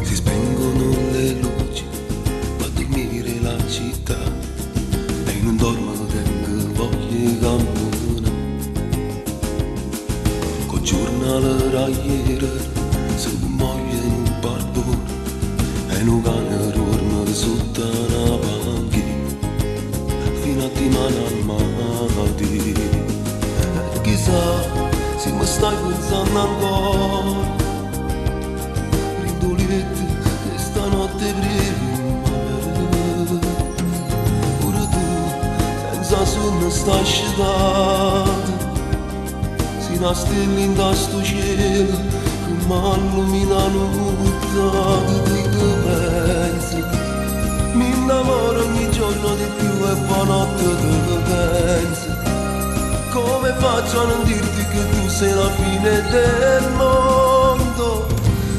Si spengono le luci, va a dormire la città e io non dormo, tengo voglia di camminare. Col giornale raiera, se muoio in un barbone e un cane dorme sotto una panchina fino a dimani a mattina. E chissà se mi stai pensando ancora, rindo letto che stanotte prima, pure tu senza sonno stai scetato, sei una stella in sto cielo che m'illumina la nottata. Ti penso, mi innamoro ogni giorno di più e buonanotte te penso. Come faccio a non dirti che tu sei la fine del mondo?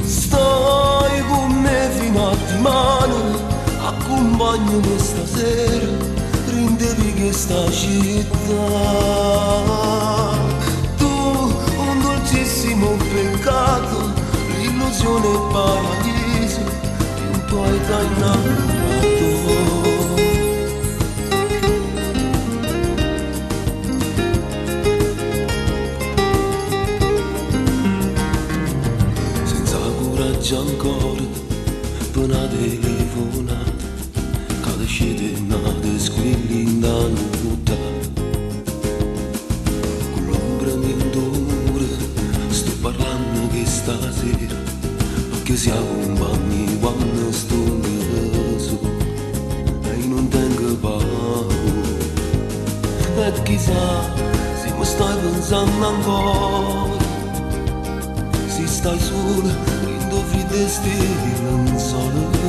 Stai con me fino a dimani, accompagnami stasera, rendevi questa città. Tu, un dolcissimo peccato, l'illusione paradiso di un poeta innamorato. Senza coraggio ancora per una telefonata, che scende nate squilli in da notte. Con l'ombra mi indura, sto parlando che stasera, perché siamo compagni quando sto solo e io non tengo paura. E chissà se mi stai pensando ancora, se stai sola, rindo freddo stelle non sole.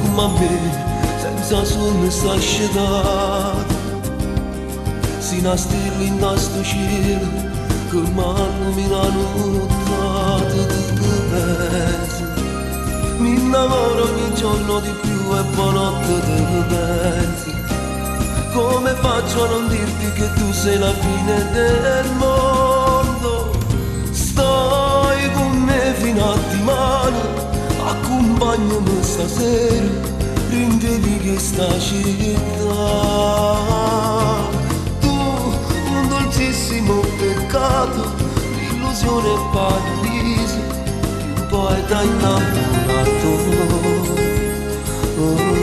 Come a me, senza sonno stai scetato, sei una stella in sto cielo che m'illumina la nottata. Ti penso, mi innamoro ogni giorno di più e buonanotte te penso. Come faccio a non dirti che tu sei la fine del mondo? Stai con me fino a dimani, accompagnami stasera, rendevi questa città. Tu, un dolcissimo peccato, l'illusione paradiso di un poeta innamorato. Oh.